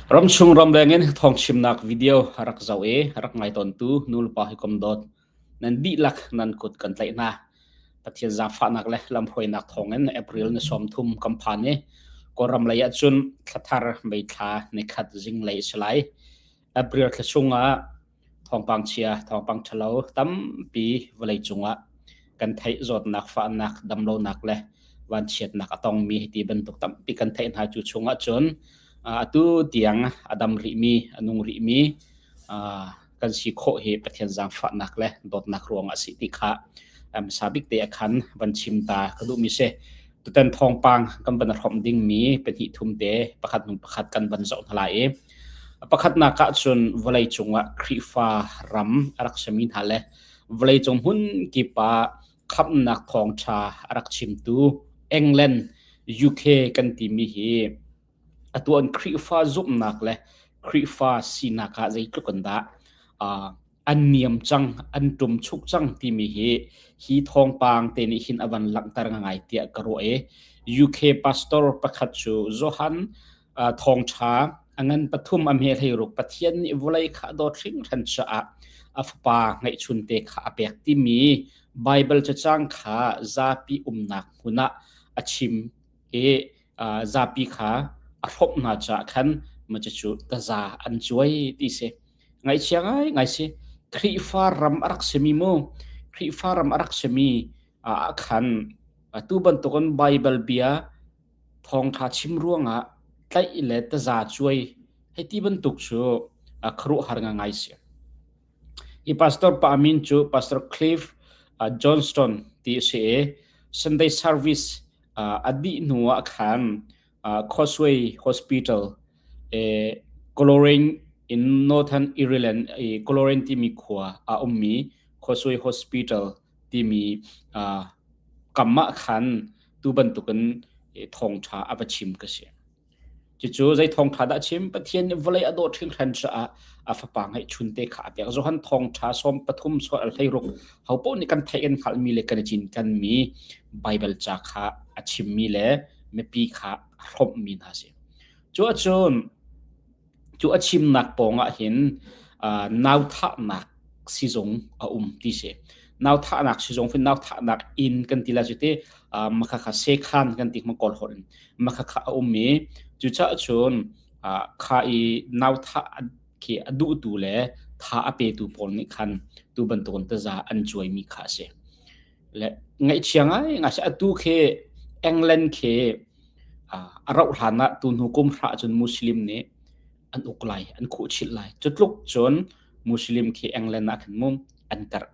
Ramchung ramleng in thawngchimnak video rak zoh i rak ngai tawntu nulepa hawikom dawt nan dihlak nan kut kan tlaih hna. Pathian zaangfahnak le lamhruainak thawngin April ni 30 kan phan i Kawlram lei ahcun thlathar meithla nikhat zinglei a si lai. April thla chungah Thawngpang chia, thawngpang ṭhalo tampi vawleicung ah kan theih zawtnak, fahnak, damlonak le vanchiatnak a tongmi ti bantuk tampi kan theih hna. Cu chung ahcun atu tiang a dam rihmi, a nung rihmi kan si khawh hi Pathian zaangfahnak le dawtnak ruangah a si ti kha hmasa bik te ah khan van chim ta ka duhmi si. Tutan thawngpang kan van hrawmh dingmi pahnih thum te pakhat hnu pakhat kan van zoh hna lai i Pakhatnak ahcun vawleicung ah Khrihfa ram a rak simi hna le vawleicung hmun kip ah khamhnak thawngṭha a rak chimtu England, UK kan timi hi atu an Khrihfa zumhnak le Khrihfa sinak ah zeitluk in dah an niam cang, an ṭumchuk cang timi hi hi thawngpang te nih hin a van langhter ngai tiah ka ruah i UK pastor pakhat cu Johan thawngṭha a ngan pathum a hme hleiruk Pathian nih vawlei kha a dawt hringhran caah a fapa ngeihchunte kha a pek timi Baibal cacang kha zapi umnak hmun ah a chim i zapi kha a hrawmh hna caah khan cucu taza an cuai ti si. Ngaihchia ngaingai si. Khrihfa ram a rak simi mu. Khrihfa ram a rak simi ah khan atu bantukin Baibal bia thawngṭha chim ruangah tlaih le taza cuai hei ti bantuk cu khuaruahhar ngai si. Hi pastor pa min cu Pastor Cliff Johnston ti a si i Sunday service a dih hnu ah khan Causeway Hospital Coleraine in Northern Ireland i Coleraine timi khua ah a ummi Causeway Hospital timi kam ah khan tu bantukin thawngṭha a va chim ka si. Cucu zei thawngṭha dah a chim? Pathian nih vawlei a dawt hringhran caah a fapa ngeihchunte kha a pek. Johan thawngṭha sawm pathum sual al hleiruk hopaoh nih kan theih kan hngalhmi le kan i cinkenmi Baibal ca kha a chimmi le mipi kha a hrawmhmi hna a si. Cu ahcun cu a chimnak pawng ah hin nau thahnak sizung a um ti si. Nau thahnak sizung fin nau thahnak inn kan ti lai cu ti makhakha sekhan kan ti ma kawl holh in makhakha a um i cucaah cun kha i nau thah khi a duhtu le tha a petu pawl nih khan tu bantukin taza an cuaimi kha a si. Le ngaihchia ngai ngai si atu khi England khi a rauh hlan ah tu hnu kum hra cun Muslim nih an uk lai, an khuhchilh lai. Cu tluk cun Muslim khi England ah khan mum an karh.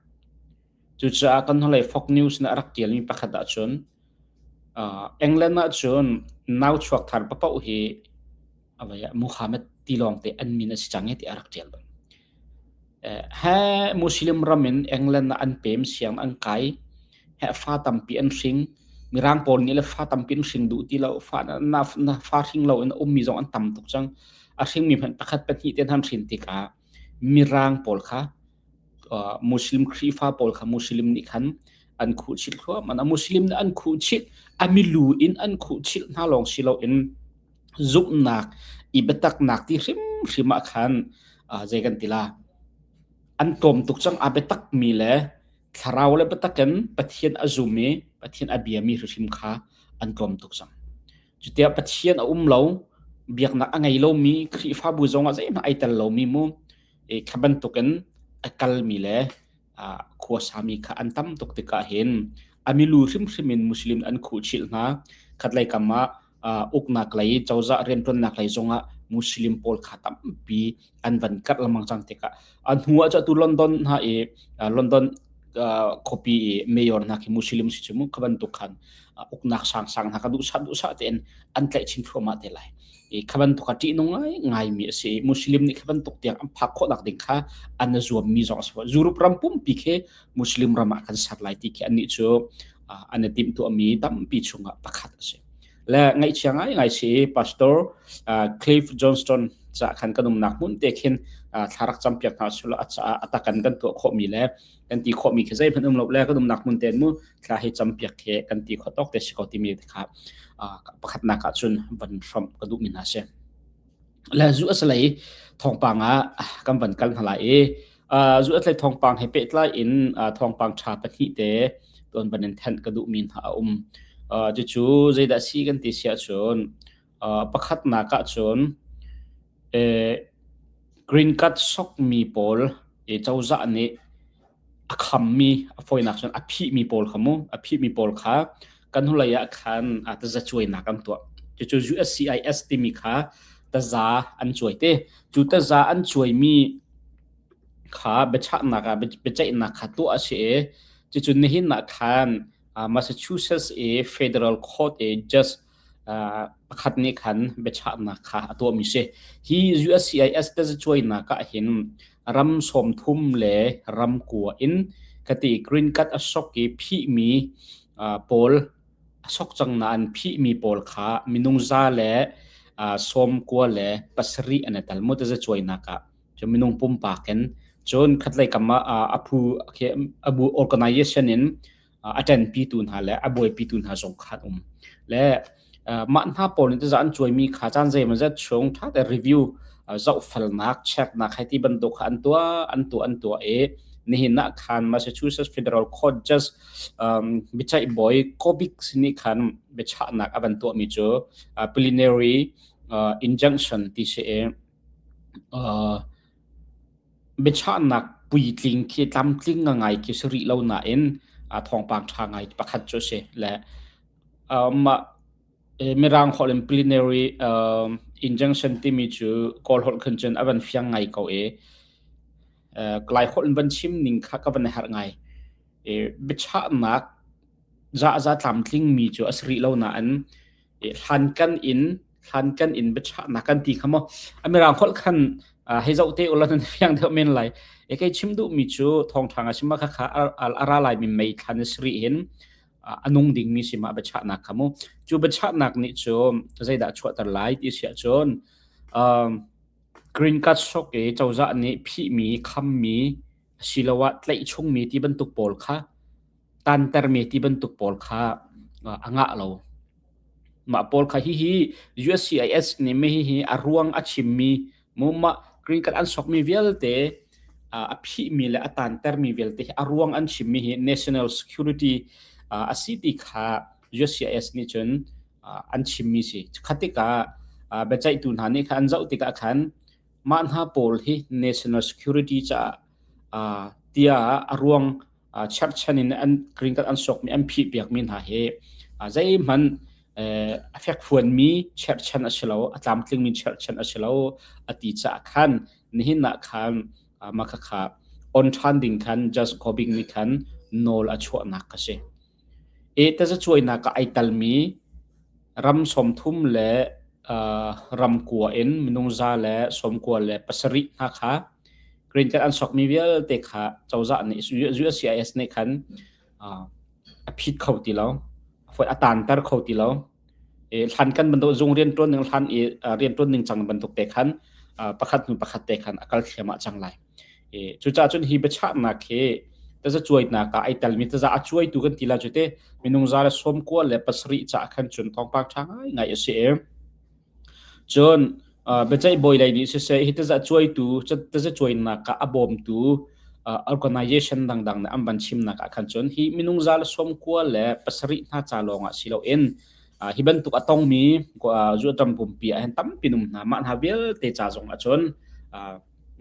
Cucaah kan hnulei Fox News nih a rak ṭialmi pakhat ahcun England ahcun nau chuak thar paoh hi Muhammad ti lawngte an min a si cang i ti a rak ṭial bal. He Muslim ram in England ah an pem siang an kai. He fa tampi an hring. Mirang pawl nih le fa tampi an hring duh ti lo. Fa na, na fa hring lo in a ummi zong an tam tuk cang. A hringmi hmanh pakhat pahnih te an hrin tikah Mirang pawl kha Muslim Khrihfa pawl kha Muslim nih khan an khuhchilh thluahmah. Muslim nih an khuhchilh, a milu in an khuhchilh hna lawng si loin zumhnak i biataknak ti hrimhrim ah khan zei kan ti la an tlawm tuk cang a biatakmi le thlarau le biatak in Pathian a zum i Pathian a biami hrimhrim kha an tlawm tuk cang. Cutiah Pathian a um lo, biaknak a ngei lomi Khrihfabu zongah zeihmanh ai tel lomi mu i kha bantukin a kalmi le khuasami kha an tam tuk tikah hin a milu hrimhrim in Muslim an khuhchilh hna. Khatlei kam ah uknak lei cozah rianṭuannak lei zongah Muslim pawl kha tampi an van karh lengmang cang tikah a hnu ah cu atu London hna i London khuapi i mayor hna khi Muslim si cu mu kha bantuk khan uknak sangsang hna kha duhsah duhsah tein an tlaih chin thluahmah te lai. I kha bantuk kha ṭihnung ngai ngaimi a si i Muslim nih kha bantuk tiang an phak khawhnak ding kha an i zuammi zong a si. Europe ram pumpi khi Muslim ram ah kan ser lai ti khi annih cu an i timhtuahmi tampi chungah pakhat a si. Le ngaihchia ngaingai si i Pastor Cliff Johnston ca khan kan umnak hmun te khin thla rak campiak hna sula a caah a takan kan tuah khawhmi le kan ti khawhmi khi zeihmanh um lo le kan umnak hmun ten mu thla hi campiak he kan ti kho tawk te si ko timi kha pakhatnak ah cun van hrawmh ka duhmi hna si. Le zu a lei thawngpang ah kan van kal hna lai i zu a lei thawngpang he pehtlai in thawngpang ṭha pahnih te tuan van in thenh ka duhmi hna a um. Cucu zeidah si kan ti si ahcun pakhatnak ahcun green card sokmi pawl i cozah nih a khammi a fawinak cun a phihmi pawl kha mu a phihmi pawl kha kan hnulei ah khan taza cuainak an tuah. Cucu USCIS timi kha taza an cuai te. Cu taza an cuaimi kha biachahnak ah biaceihnak kha tuah a si i cucu nihin ah khan Massachusetts i Federal Court i judge pakhat nih khan biachahnak kha a tuahmi si. Hi USCIS tazacuainak ah hin ram 30 le ram kua in kati green card a sok i phihmi pawl a sok cang nain phihmi pawl kha minung za le 97 an i tel mu tazacuainak ah. Cu minung pumpak in cun khatlei kam ah a phu a bu organization in a ṭanpitu hna le a buaipitu hna zong kha an um. Le mah hna pawl nih tiza an cuaimi kha caan zeimawzat chung ṭha te review zohfelnak checknak hei ti bantuk kha an tuah an tuah an tuah i nihin ah khan Massachusetts Federal Court Judge um, biaceih bawi Kobik nih khan biachahnak a van tuahmi cu uh, preliminary uh, injunction ti si i uh, Biachahnak puitling khi tlamtling ngai khi si rih lo nain thawngpang ṭha ngai pakhat cu a si. Le mah Mirang holh in plenary injunction timi cu Kawl holh khan cun a van fiang ngai ko i Lai holh in van chim ning kha ka van herh ngai. Biachahnak zahza tlamtlingmi cu a si rih lo nain hlankan in hlankan in biachahnak kan ti kha maw a mirang holh khan hei zoh te ulaw nan fiang deuh men lai. E kei chim duhmi cu thawngṭha nga sima kha kha a ra lai mi mei thlan a si rih hin a nung dingmi si mah biachahnak kha mu. Cu biachahnak nih cu zeidah chuahter lai ti si ahcun green card sok i cozah nih phihmi khammi asiloah tlaih chungmi ti bantuk pawl kha tantermi ti bantuk pawl kha a ngah lo. Mah pawl kha hihi USCIS nih mi hihi a ruang a chimmi mu mah green card an sokmi vialte a phihmi le a tantermi vialte hi a ruang an chimmi hi national security a si ti kha USCIS nih cun an chimmi si. Kha tikah biaceihtu hna nih khan an zoh tikah khan mah hna pawl hi national security caah tiah a ruang cherhchan in an green card an sokmi an phihpiakmi hna hi zeihmanh a fekfuanmi cherhchan a si lo, a tlamtlingmi cherhchan a si lo a ti caah khan nihin ah khan mah khakha on ṭhan ding khan Judge Kobing nih khan nawl a chuahnak a si. E tazacuainak ah ai talmi ram 30 le ram kua in minung 197 hna kha green card an sokmi vialte kha cozah nih USCIS nih khan a phit kho ti lo, a taanter kho ti lo. Hlan kan bantuk zung rianṭuan ning hlan i rianṭuan ning cang bantuk te khan pakhat hnu pakhat te khan a kal thliahmah cang lai. Cucaah cun hi biachahnak hi tazacuainak ah ai telmi taza a cuaitu kan ti la cu te minung 197 caah khan cun thawngpang ṭha ngaingai a si i cun biaceih bawi lei nih siseh hi taza cuaitu taza cuainak ah a bawmtu organization dangdang nih an van chimnak ah khan cun hi minung 197 hna ca lawng ah si loin hi bantuk a tongmi zuaṭam pumpi ah hin tampi num hna mah hna vialte ca zong ah cun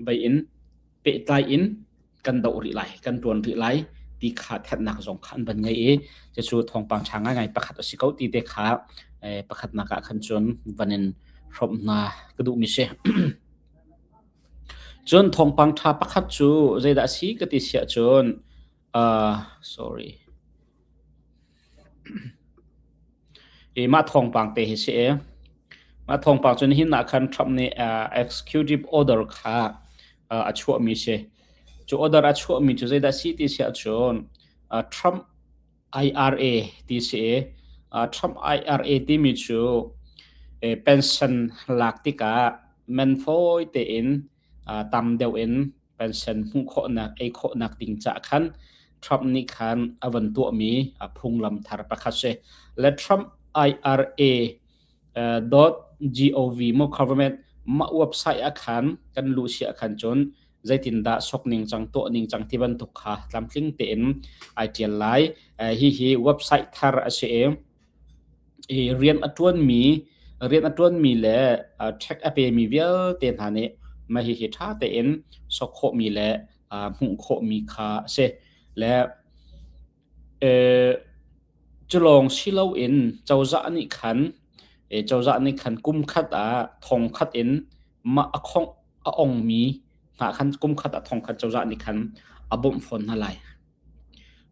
bei in pehtlai in kan doh rih lai kan ṭuan rih lai ti kha thennak zong kha an van ngei i cucu thawngpang ṭha ngaingai pakhat a si ko ti te kha pakhatnak ah khan cun van in hrawmh hna ka duhmi si. Cun thawngpang ṭha pakhat cu zeidah a si ka ti siah cun uh, sorry I mah thawngpang te hi si i mah thawngpang cu nihin ah khan Trump nih executive order kha a chuahmi si. Cu order a chuahmi cu zeidah si ti si ahcun Trump IRA ti si i Trump IRA timi cu pension lak tikah man fawi tein tam deuh in pension hmuh khawhnak ei khawhnak ding caah khan Trump nih khan a van tuahmi phunglam thar pakhat si. Le Trump IRA dot gov mo government Mah website ah khan kan luh si ah khan cun zeitindah sok ning cang tuah ning cang ti bantuk kha tlamtling tein ai ṭial lai. Hihi website thar a si i rian a ṭuanmi rian a ṭuanmi le check a pemi vialte hna nih mah hihi ṭha tein sok khawhmi le hmuh khawhmi kha a si. Le Culawng si loin cozah nih khan cozah nih khan kum khat ah thong khat in mah a khongh a ongmi hna khan kum khat ah thong khat cozah nih khan a bawmh fawn hna lai.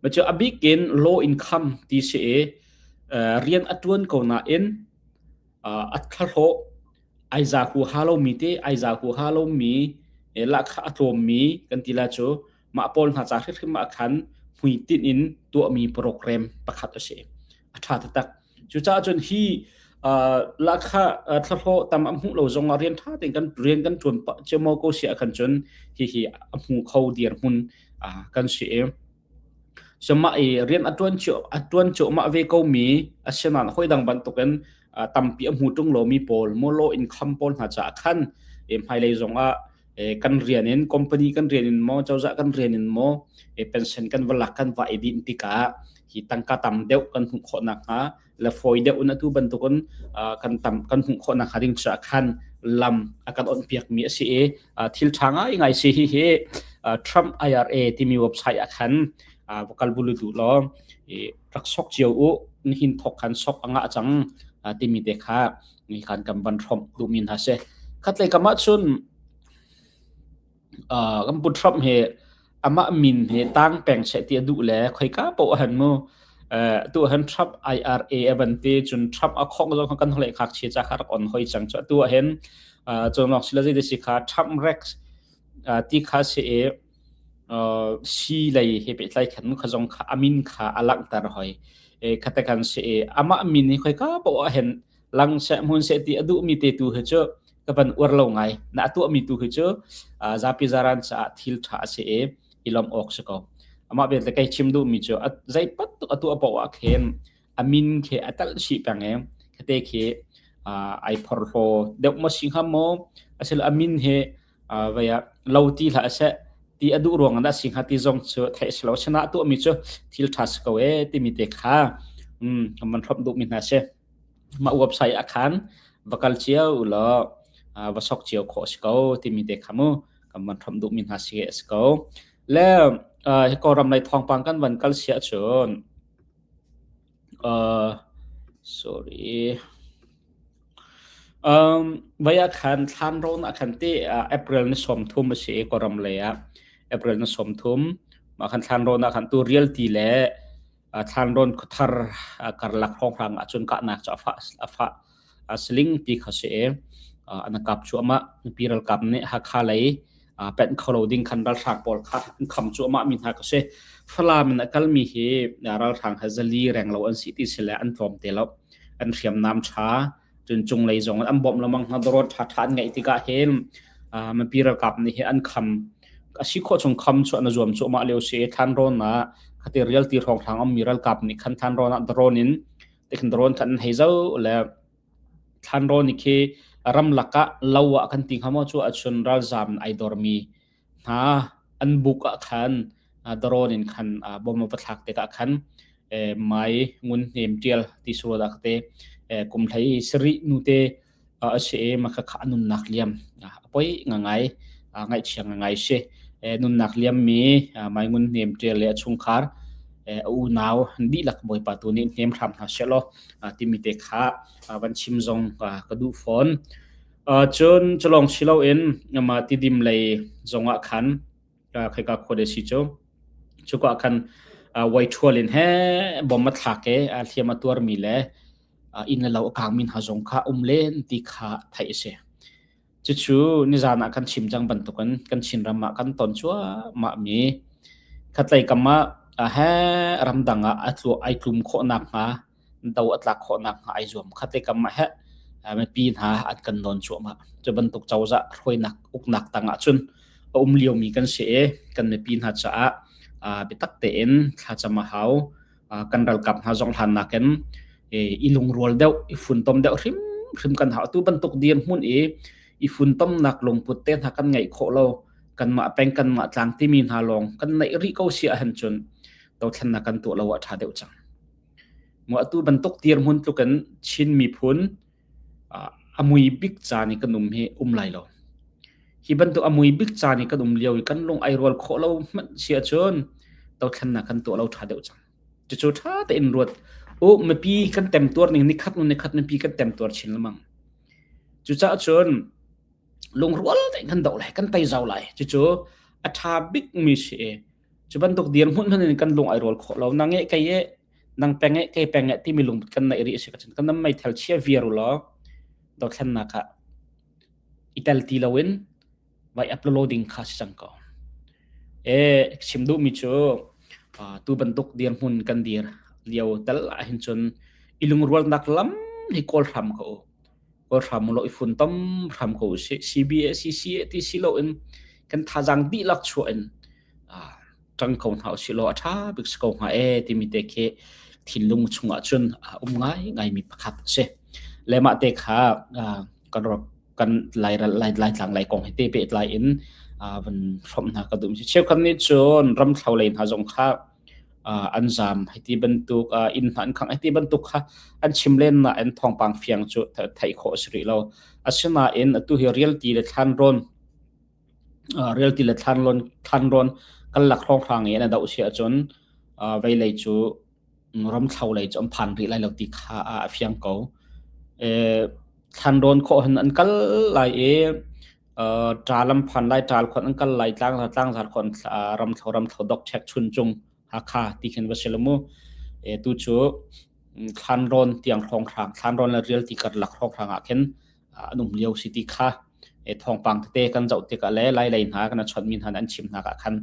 Macu a bik in low income ti si i rian a ṭuan ko nain a thlahlawh ai za huaha lomi te ai za huaha lomi lahkhah a tlawmmi kan ti lai cu mah pawl hna ca hrimhrim ah khan hmuitinh in tuahmi program pakhat a si. A ṭha taktak. Cucaah cun hi lahkhah thlahlawh tam a hmuh lo zong ah rian ṭha tein kan rian kan ṭuan pah ciammau ko si ahkhan cun hihi a hmu kho dirhmun kan si i So mah i rian a ṭuan cio a ṭuan cuahmah ve komi asinain hawi-dang bantukin tampi a hmu ṭung lomi pawl maw law income pawl hna caah khan hmailei zongah kan rian in company kan rian in maw cozah kan rian in maw pension kan va lak kan va i dinh tikah hi tangka tam deuh kan hmuh khawh nakhnga le fawi deuh in atu bantukin kan tam kan hmuh khawh nakhnga ding caah khan lam a kan onhpiakmi a si i thil ṭha ngaingai si hi hi Trump IRA timi website ah khan va kal bulu duh law rak sok cio u nihin thok khan sok a ngah cang timi te kha ni khan kan van hrawmh duhmi hna si khatlei kam ah cun kan pu Trump hi amah min hi tang peng seh ti a duh le khoika paoh ah han mu tu han Trump IRA a van ti cun Trump a khong zong kan holei khak chia cha kha rak on hoi cang chu atu ah hin cun lawng sila zei si kha Trump Rex ti kha si i si lei he pehtlai khan mu kha zong kha amin kha a langhter hoi khate kan si i amah min hi khoika paoh ah hin lang seh hmun seh ti a duhmi te tu hi cu ka van uar lo ngai na a tuahmi tu hi cu zapi zaran caah thil ṭha a si i i lawmh awk si ko amah belte kai chim duhmi cu zei bantuk a tuah paoh ah khin a min khi a talh chih peng i khate khi ai phorhlaw deuh maw si hnga maw asilo a min hi vei ah lo ti hlah seh ti a duh ruang ah dah si hnga ti zong cu theih si lo asinain a tuahmi cu thil ṭha si ko ee timi te kha kan van hrawmh duhmi hna si. Mah website ah khan va kal cio ulaw va sok cio khawh si ko timi te kha mu kan van hrawmh duhmi hna si a si ko. Le hi Kawlram lei thawngpang kan van kal si ahcun sorry vai ah khan thlanrawn ah khan ti April ni 30 a si i Kawlram lei ah April ni 30 mah khan thlanrawn ah khan tu rialti le Thlanrawn khuathar karlak hrawnghrang ahcun kahnak cu a fah a fah a siling ti kha si i an kap cuahmah. Mipi ralkap nih Hakha lei penh kho lo ding khan ralhrang pawl kha an kham cuahmah mi hna ka si. Falam in a kalmi hi ralhrang he zali reng lo an si ti si le an tlawm te lo. An hriamnam ṭha cun cunglei zong an bawmh lengmang hna dawt ṭhaṭha an ngeih tikah hin mipi ralkap nih hi an kham a si khawh chung kham chu an zuam cuahmah lio si thlanrawn ah khati rialti hrawnghrang ammi ralkap nih khan thlanrawn ah drone in tikhin drone khan an hei zo le thlanrawn khi ramlak ah lo ah kan ti hnga maw cu ahcun ralzam ai dormi hna an buk ah khan drone in khan bom a va thlak tikah khan mai ngun hnem tial ti sual ah te kum hlei sarih nu te a si i maka kha nunnak liam a poi ngangai ngaihchia ngangai si nunnak liam mi mai ngun hnem tial le a chungkhar a unau dihlak bawipa tu nih hnem hram hna seh law timi te kha van chim zong ka duh fawn. Cun culawng si loin mah Tidim lei zongah khan khoika khua dah si cu cuka ah khan voiṭhual in he bom a thlak i hliam a tuarmi le inn le lo a kangmi hna zong kha um len ti kha theih a si. Cucu nizan ah kan chim cang bantukin kan Chinram ah kan ton cuahmahmi khatlei kam ah he ramdang ah a tlu ai tlum khawh nakhnga do a tlak khawh nakhnga ai zuam. Khatlei kam ah heh mipi hna an kan nawn cuahmah. Cu bantuk cozah hruainak uknak tang ahcun a um liomi kan si i kan mipi hna caah biatak tein thlacam a hau. Kan ralkap hna zong hlan nakin i lungrual deuh, i funtom deuh hrimhrim kan hau. Atu bantuk dirhmun i. I funtomnak lungput te hna kan ngeih khawh lo, kanmah peng kanmah tlang timi hna lawng kan neih rih ko si ahhin cun dothlennak kan tuah lo ah ṭha deuh cang. Mu atu bantuk dirhmun tluk in Chin miphun a mui bik caan i kan um hi um lai lo. Hi bantuk a mui bik caan i kan um lio i kan lung ai rual khawh lo hmanh si ahcun dothlennak kan tuah lo ṭha deuh cang. Cucu ṭha tein ruat u mipi kan temtuar ning nikhat hnu nikhat mipi kan temtuar chin lengmang. Cucaah cun lungrual tein kan doh lai, kan tei zau lai. Cucu a ṭha bikmi si i cu bantuk dirhmun hmanh in kan lung ai rual khawh lo. Nang eh kei eh nang peng eh kei peng eh timi lungput kan neih rih a si ahcun kan nam meithal chia viar u law dothlennak ah i tel ti loin vai upload ding kha si cang ko. E chim duhmi cu tu bantuk dirhmun kan dir lio tal ahhin cun i lungrualnak lam hi kawl hram ko u. Kawl hram u law i funtom hram ko u sih. CBA CCA ti si loin kan thazaang dihlak chuah in ṭang ko hna usih law a ṭha bik si ko hnga ee timi te khi thinlung chungah cun a um ngaingaimi pakhat a si. Le mah te kha kan rak kan Lairal Laitlang lai kong he te pehtlai in van hrawmh hna ka duh. Cheukhat nih cun ramthlo lei hna zong kha an zaam hei ti bantuk inn hna an khangh hei ti bantuk kha an chim len nain thawngpang fiang cu theih khawh a si rih lo. Asinain atu hi rialti le thlanrawn rialti le thlanrawn thlanrawn karlak hrawnghrang i an doh si ahcun veilei cu ramthlo lei cu an phan rih lai lo ti kha a fiang ko. Thlanrawn khawh hin an kal lai i ṭaal an phan lai, ṭaal khon an kal lai, tlangzar tlangzar khon ramthlo ramthlo dokṭhek chuncung Hakha ti khin va si lo mu. Tu cu thlanrawn tiang hrawnghrang, thlanrawn le rialti karlak hrawnghrang ah khin an um lio si ti kha thawngpang tete kan zoh tikah le lai lei hna kan chonmi hna an chim hna ah khan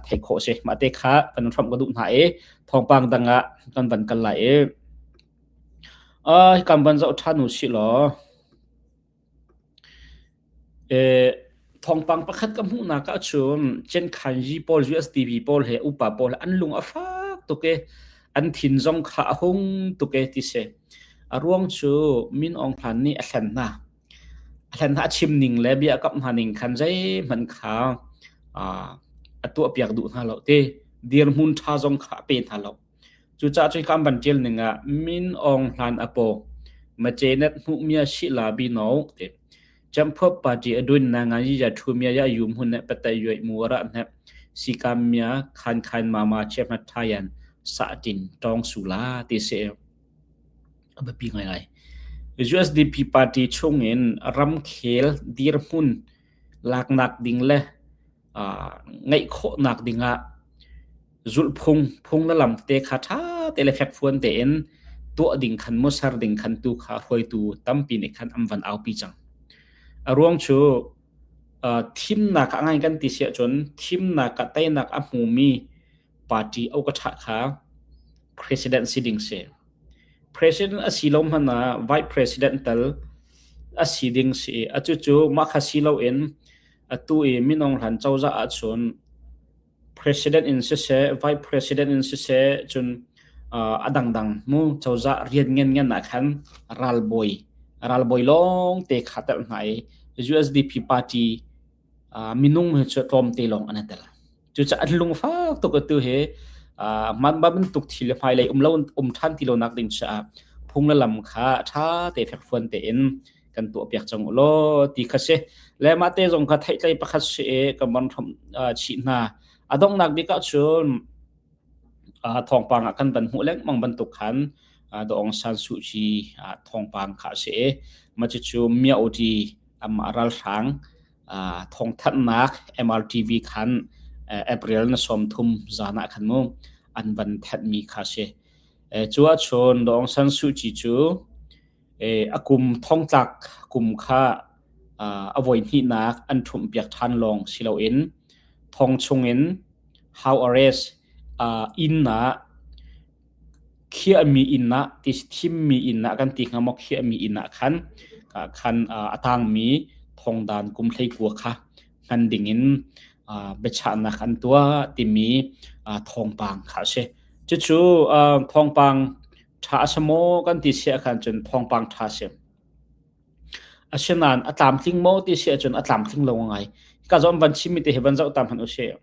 theih khawh si. Mah te kha kan hramh ka duh hna i thawngpang dang ah kan van kal lai i kan van zoh ṭhan u sih law Thawngpang pakhat ka hmuhnak ahcun Cenkhanyi pawl USDP pawl he upa pawl he an lung a fak tuk i an thin zong kha a hung tuk e ti si. A ruang cu Min Aung Hlaing nih a hlen hna. A hlen hna a chim ning le bia a kamh hna ning khan zeihmanh kha a tuahpiak duh hna lo ti. Dirhmun ṭha zong kha a pe hna lo. Cucaah cu hika an van ṭial ning ah Min Aung Hlaing a paw, Macenet hmuhmia Shila Bino ti. Camphuap party a dun na ngan ya thu mia ya yu hmun ne patai yue mu ra ne sikam mia khan khan mama che ma thayan sa tin tong su la ti se a biapi ngaingai. USDP party chungin ramkhel dirhmun laknak ding le ngeih khawhnak dingah zulhphung phung le lam te kha ṭha te le fekfuan tein tuah ding khan mu ser ding khan tu kha hruaitu tampi nih khan an van aupi cang. A ruang cu thimnak ah ngai kan ti si ahcun thimnak ah teinak a hmumi party au ka ṭha kha president si ding si. President a si lo hmanh ah vice president tal a si ding si. Atu cu mah kha si loin atu i minung hlan cozah ahcun president in siseh, vice president in siseh, cun a dangdang mu cozah rian ngan ngan ah khan ralbawi ralbawi lawng te kha telh hna i USDP party minung hi cu tlawmte lawng an i tel. Cucaah an lungfak tuk atu hi mah bantuk thil hmailei um lo um ṭhan ti lonak ding caah phung le lam kha ṭha te fekfuan tein kan tuahpiak cang u law ti kha si. Le mah te zong kha theihtlei pakhat si i kan von hrawmh chih hna. A donghnak bik ahcun thawngpang ah kan van hmuh lengmang bantuk khan Daw Aung San Suu Kyi thawngpang kha a si i mah cucu Myaoti amah ralhrang thawngthanhnak MRTV khan April na 30 zan ah khan mu an van thanhmi kha si. Cu ahcun Daw Aung San Suu Kyi cu a kum thongtlak kum kha a voihnihnak an ṭhumhpiak ṭhan lawng si loin thong chungin house arrest inn ah khiahmi inn ah ti thimmi inn ah kan ti hnga maw khiahmi inn ah khan khan a tangmi thongdan kum 19 kha hman dingin biachahnak an tuah timi thawngpang kha a si. Cucu thawngpang ṭha a si maw kan ti si ahkhan cun thawngpang ṭha a si. Asinain a tlamtling maw ti si ahcun a tlamtling lo ngai. Ka zon van chimmi te hi van zoh ta hmanh usih.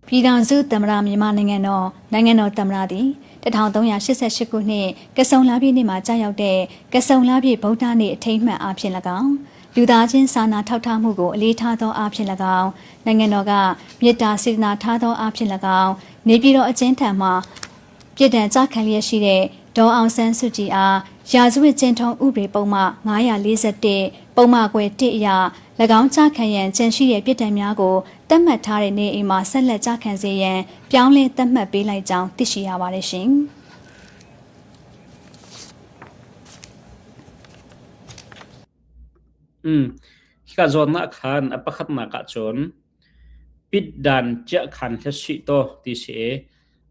ပြည်ထောင်စုသမ္မတမြန်မာနိုင်ငံတော်နိုင်ငံတော်သမ္မတသည်1388ခုနှစ်ကဆုံလပြည့်နေ့မှာကြာရောက်တဲ့ကဆုံလပြည့်ဗုဒ္ဓနေ့အထိမ်းအမှတ်အားဖြင့်၎င်းလူသားချင်းစာနာထောက်ထားမှုကိုအလေးထားသောအားဖြင့်၎င်းနိုင်ငံတော်ကမေတ္တာစေတနာထားသောအားဖြင့်၎င်းနေပြည်တော်အကျဉ်းထံမှပြည်တံကြခံလျက်ရှိတဲ့ဒေါ်အောင်ဆန်းစုကြည်အားရာဇဝတ်ကျင့်ထုံးဥပဒေပုံမှ941ပုံမှခွဲ1အရ၎င်းကြခံရန်ကြံရှိတဲ့ပြည်တံများကိုသတ်မှတ်ထားတဲ့နေအိမ်မှာဆက်လက်ကြခံစေရန်ပြောင်းလဲသတ်မှတ်ပေးလိုက်ကြောင်းသိရှိရပါတယ်ရှင်။ Um hika zawn ah khan a pakhatnak ah cun pitdan chiah khan hla sih to ti si i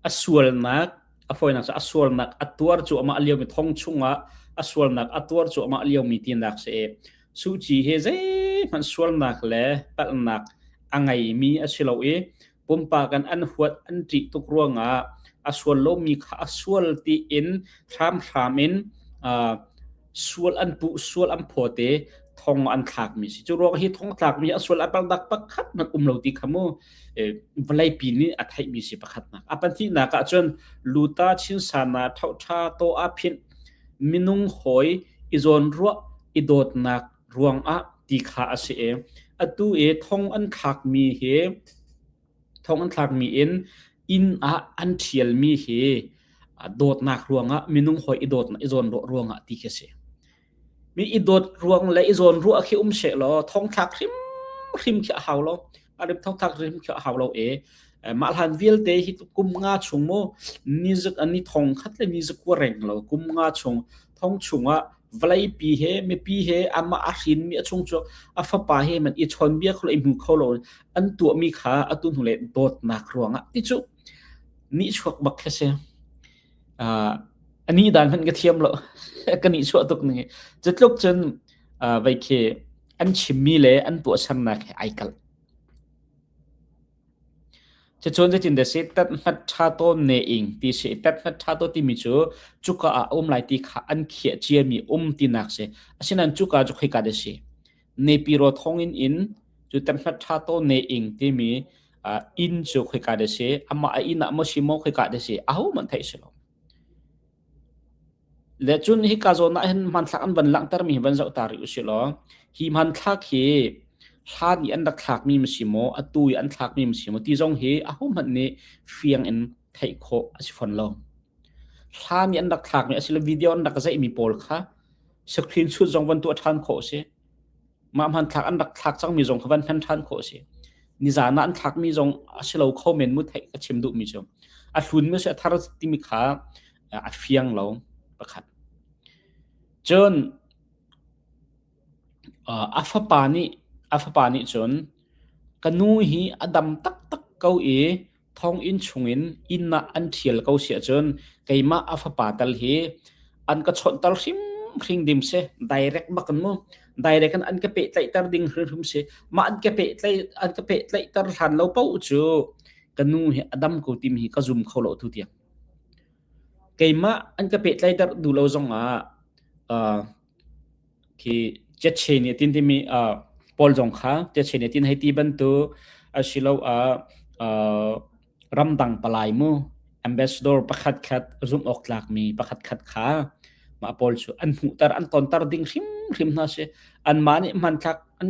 a sualnak a fawinak cu a sualnak a tuar cu amah liomi thong chungah a sualnak a tuar cu amah liomi tinak si i Suh Kyi hi zeihmanh sualnak le palhnak a ngeimi a si lo i pumpak in an huat an ṭih tuk ruangah a sual lomi kha a sual tiin hramhram in uh, sual an puh sual an phawt i thong an thlakmi si. Cu ruang hi thong tlakmi a sual a palhnak pakhat hmanh um lo ti kha mu vawleipi nih a theihmi si pakhatnak. A pahnihnak ah cun luta chinsana ṭhoṭha to a phinh minung hawi i zawnruah i dawtnak ruangah ti kha a si i atu i thong an thlakmi hi thong an thlakmi in inn ah an ṭhialmi hi dawtnak ruangah minung hawi i dawtnak i zawnruah ruangah ti khi a si. Mi i dawt ruang le i zawnruah khi um seh law thongthlak hrimhrim khi a hau lo. A rip thongthlak hrim khi a hau lo i mah hlan vialte hi kum nga chung mu ni zik ni thong khat le ni zakua reng lo kum nga chung thong chungah vawleipi he mipi he amah a hrinmi a chung cu a fapa he man i chawnbia kho lo i hmu kho lo an tuahmi kha atu hnu le dawtnak ruangah ti cu nihchuak bak khi si. Uh, ani dan hmanh ka thiam lo ka nihchuah tuk ning cu tluk cun uh, vei khi an chimmi le an tuahsernak he ai kalh. Cucun zeitin dah si tat hngat ṭha tawn ne ing ti si. Tat hngat ṭha tawn timi cu cuka ah a um lai ti kha an khiah ciami um tinak si. Asinain cuka cu khoika dah si? Nepiro thonginn in cu tat hngat ṭha tawn ne ing timi uh, inn cu khoika dah si? Amah a inn ah maw si maw khoika dah si? Ahohmanh theih si lo. Le cun hika zawn ah hin hmanthlak an van langhtermi hi van zoh ta rih usih law hi hmanthlak hi hlan i an rak thlakmi ma si maw atu i an thlakmi ma si maw ti zong hi ahohmanh nih fiang in theih khawh a si fawn lo. Hlan i an rak thlakmi asilo video an rak zeihmi pawl kha screenshot zong van tuah ṭhan khawh a si. Mah hmanthlak an rak thlak cangmi zong kha van hman ṭhan khawh a si. Nizan ah an thlakmi zong a si lo kho men mu theih ka chim duhmi cu. A hlunmi a si a thar timi kha a fiang lo pakhat. Cun a fapa nih a fapa nih cun ka nu hi a dam taktak ko i thonginn chungin inn ah an ṭhial ko si ahcun keimah a fapa tal hi an ka chawnhter hrimhrim ding si direct bak in mu direct in an ka pehtlaihter ding hrimhrim si mah an ka pehtlaih an ka pehtlaihter hlan lo paoh cu ka nu hi a dam ko timi hi ka zum kho lo tu tiang keimah an ka pehtlaihter duh lo zong ah uh, Khi Chiatche nih a tin timi uh, pawl zong kha Chiatche nih a tin hei ti bantuk asiloah uh, ramdang palai mu ambassador pakhat khat zumh awk tlakmi pakhat khat kha mah pawl cu an hmuhter an tonter ding hrimhrim hna si anmah nih hmanthlak an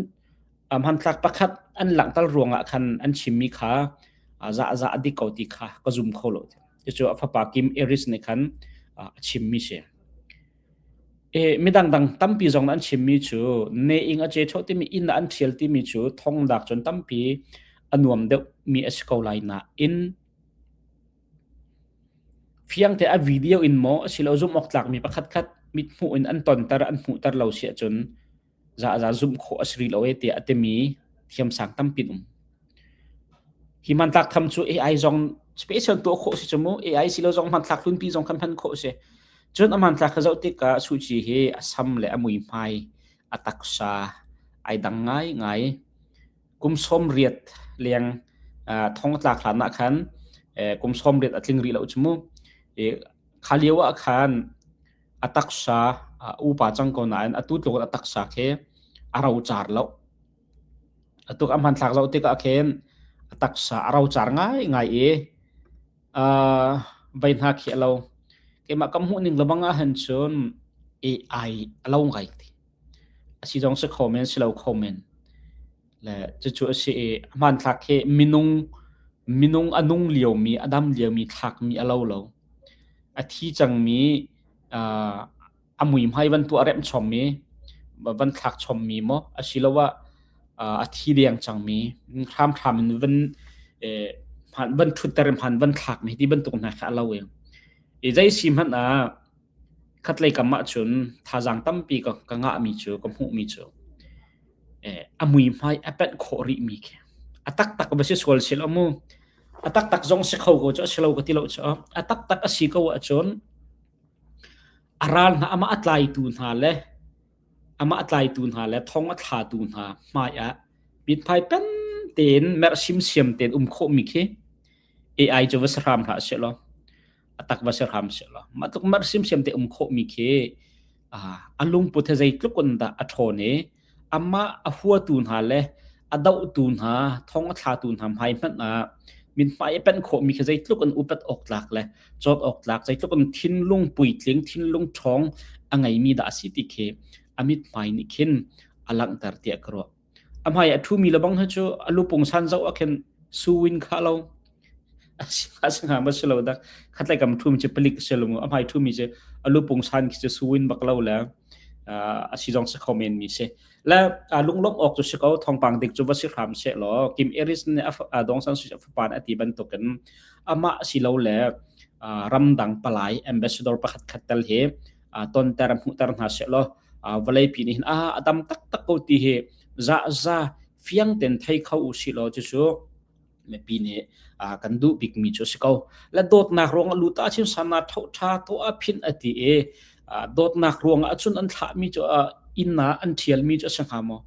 hmanthlak pakhat an langhter ruangah khan an chimmi kha za za a dik ko ti kha ka zum kho lo cucu a fapa Kim Aris nih khan a chimmi si Midang dang tampi zong an chimmi cu ne-ing a ce ṭheo timi inn ah an ṭhial timi cu thongnak cun tampi a nuam deuhmi a si ko lai nain fiangte a video in maw asilo zumh awk tlakmi pakhatkhat mithmuh in an tonter an hmuhter lo si ahcun za zumh khawh a si rih lo e tiah a timi thiamsang tampi an um. Hi hmantlak tham cu AI zong special tuah khawh si cu mu. AI si lo zong hmanthlak hlunpi zong kan hman khawh si. Cun a hmanthlak ka zoh tikah Suh Ci hi a sam le a muihmai, a taksa ai dang ngaingai. Kum 80 leng thong tlak hlan ah khan kum 80 a tling rih lo cu mu. Kha lio ah khan a taksa a upa cang ko nain atu tluk in a taksa khi a rocar lo. Atu a hmanthlak zoh tikah khin a taksa a rocar ngaingai i uh, vei hna khi a lo. Keimah ka hmuh ning lebang ahhin cun AI a lo ngai ti. A si zong si kho men, si lo kho men. Le cucu a si i a hmanthlak hi minung minung a nung liomi, a dam liomi thlakmi a lo lo. A thi cangmi uh, a muihmai van tuah remh chommi, van thlak chommi maw asiloah a thi deng cangmi hramhram in van van ṭhutter hman van thlakmi ti bantuk hna kha a lo i i zei si hmanh ah khatlei kam ahcun thazaang tampi ka, ka ngahmi cu ka hmuhmi cu a muihmai a penh khawh rihmi khi a taktak va si sual sil mu a taktak zong si kho ko cu a si lo ka ti lo cu a taktak a si ko ahcun A ral hna amah a tlaitu hna le amah a tlaitu hna le thong a thlatu hna hmaiah mithmai pen tein merh simsiam tein um khawhmi khi AI cu va si hram hlah sehlaw a tak va si hram sehlaw mah tluk merh simsiam te um khawhmi khi a lungput he zeitluk in dah a ṭhawn i Amah a huatu hna le a dohtu hna, thong a thlatu hna hmai hmanh ah mithmai a penh khawhmi khi zeitluk in upat awk tlak le cawt awk tlak, zeitluk in thinlung puitling, thinlung ṭhawng a ngeimi dah a si ti khi a mithmai nih khin a langhter tiah ka ruah. A hmai a ṭhumi le bang hi cu a lupung san zoh ah khin suwin kha lo. A si hnga ma si lo dak. Khatlei kam ṭhumi cu palik si lo mu. A hmai ṭhumi cu a lupung san khi cu suwin bak lo le a si zong si kho men mi si. Le lunglawmh awk cu si ko thawngpang dik cu va si hram seh law Kim Aris nih a Dong San Suu Kyi a fapa a ti bantukin amah si lo le ramdang palai ambassador pakhat khat tel hi tonter hmuhter hna seh law vawleipi nih hin a a dam taktak ko ti hi za za fiang ten thei kho u si law cucu mipi nih kan duh bikmi cu a si ko. Le dawtnak ruangah lut ahcun sana tho tha tuah phin a ti i dawtnak ruangah cun an thlahmi cu inn ah an ṭhialmi cu a si hnga maw?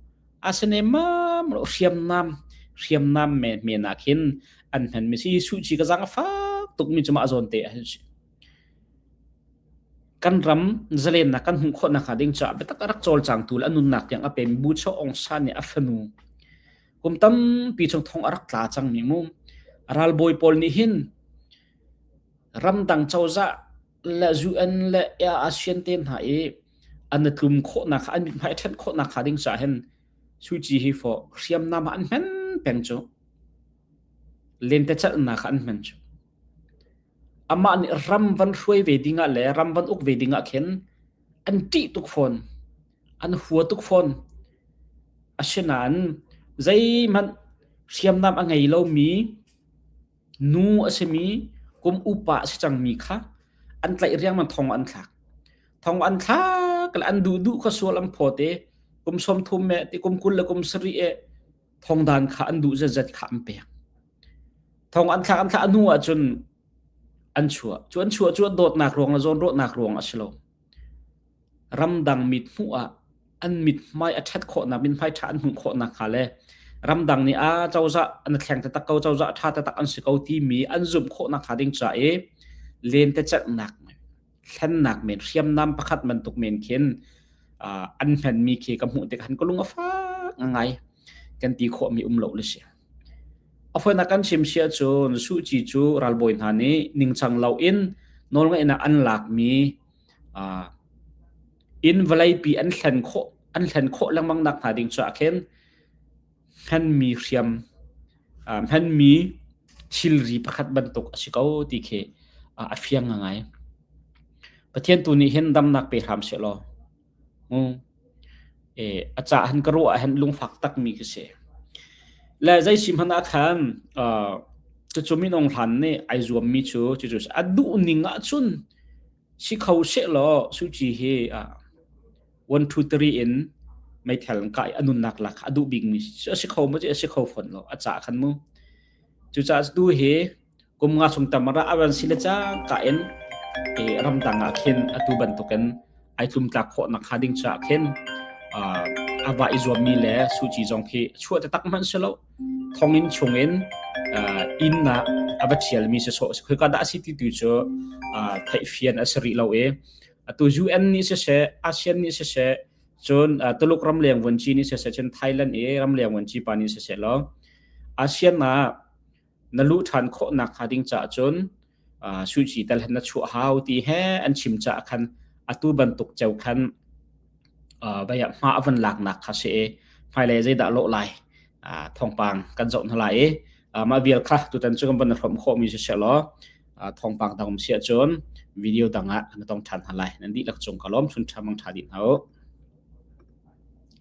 Asinain mam hriamnam hriamnam men men ah khin an hmanmi si Suh Kyi ka zaang a fak tukmi cu mah zawn te ah hin si. Kan ram zalennak kan hmuh khawh nakhnga ding caah biatak a rak cawlcangtu le a nunnak tiang a pemi Bu Chaw Aung San nih a fanu kum tampi chung thong a rak tla cangmi mu ralbawi pawl nih hin ramdang cozah le UN le ASEAN te hna i an tlum khawhnak kha an mithmai a ṭhenh khawhnak kha ding caah hin Suu Kyi hi fawh hriamnam ah an hman peng cu lentecelhnak kha an hman cu amah nih ram van hruai ve dingah le ram van uk ve dingah khin an ṭih tuk fawn an hua tuk fawn. Asinain zeihmanh hriamnam a ngei lomi nu a simi kum upa a si cangmi kha an tlaih riangmang thong an thlak. Thong an thlak le an duhduh kha sual an phawt i kum 30 eh ti kum 20 le kum 70 eh thongdan kha an duh zetzet kha an pek. Thong an thlak an thlak a hnu ahcun an chuah. Cu an chuah cu an dawtnak ruang le zawnruahnak ruang a si lo. Ramdang mithmuh ah an mithmai a ṭhat khawhnak, mithmai ṭha an hmuh khawhnak hnga le ramdang nih a cozah an thleng taktak ko, cozah a ṭha taktak an si ko timi an zumh khawhnak hnga ding ca i lentecelhnak thlennak men hriamnam pakhat bantuk men khin an hmanmi khi ka hmuh tik han ka lung a fak ngai kan ti khawhmi um lo le si. A fawinak kan chim si ahcun Suh Kyi cu ralbawi hna nih ningcang loin nawlngeihnak an lakmi inn vawleipi an hlen khawh an hlen khawh lengmang nak hnga ding caah khin hmanmi hriam hmanmi thilri pakhat bantuk a si ko ti khi a fiang ngai. Pathian tu nih hin damnak pe hram seh law a cah han ka ruah ahhin lungfak takmi ka si. Le zei si hmanh ah khan cucu minung hlan nih ai zuammi cu cucu a duh ning ahcun si kho sehlaw Suu Kyi hi 1 2 3 in meithal in kah i a nunnak lak a duh bikmi a si kho maw a si kho fawn lo a cah khan mu. Cucaah tu hi kum nga chung tam a ra si le cangka in ramdang ah khin atu bantukin ai tlumtlak khawh nak hnga ding caah khin a va i zuammi le Suu Kyi zong khi chuah taktak hmanh si lo thonginn chungin inn ah a va ṭhialmi si sawh khoi dah a si ti tu cu theihfian a si rih lo i atu UN nih siseh ASEAN nih siseh. Cun Tuluk ramleng vuanci nih siseh cun Thailand i ramleng vuanci pa nih siseh law ASEAN ah na luh ṭhan khawhnak hnga ding caah cun Suu Kyi tal na chuah hau ti he an chim caah khan atu bantuk ceu khan vai ah hma a van laknak kha si i hmailei zeidah lawh lai thawngpang kan zoh hna lai i mah vial kha tutan cu kan van hrawm khawhmi si seh law thawngpang dang um si ahcun video dang ah kan tong ṭhan hna lai. Nan dihlak cung ka lawm chun ṭha mang ṭha dih hna u.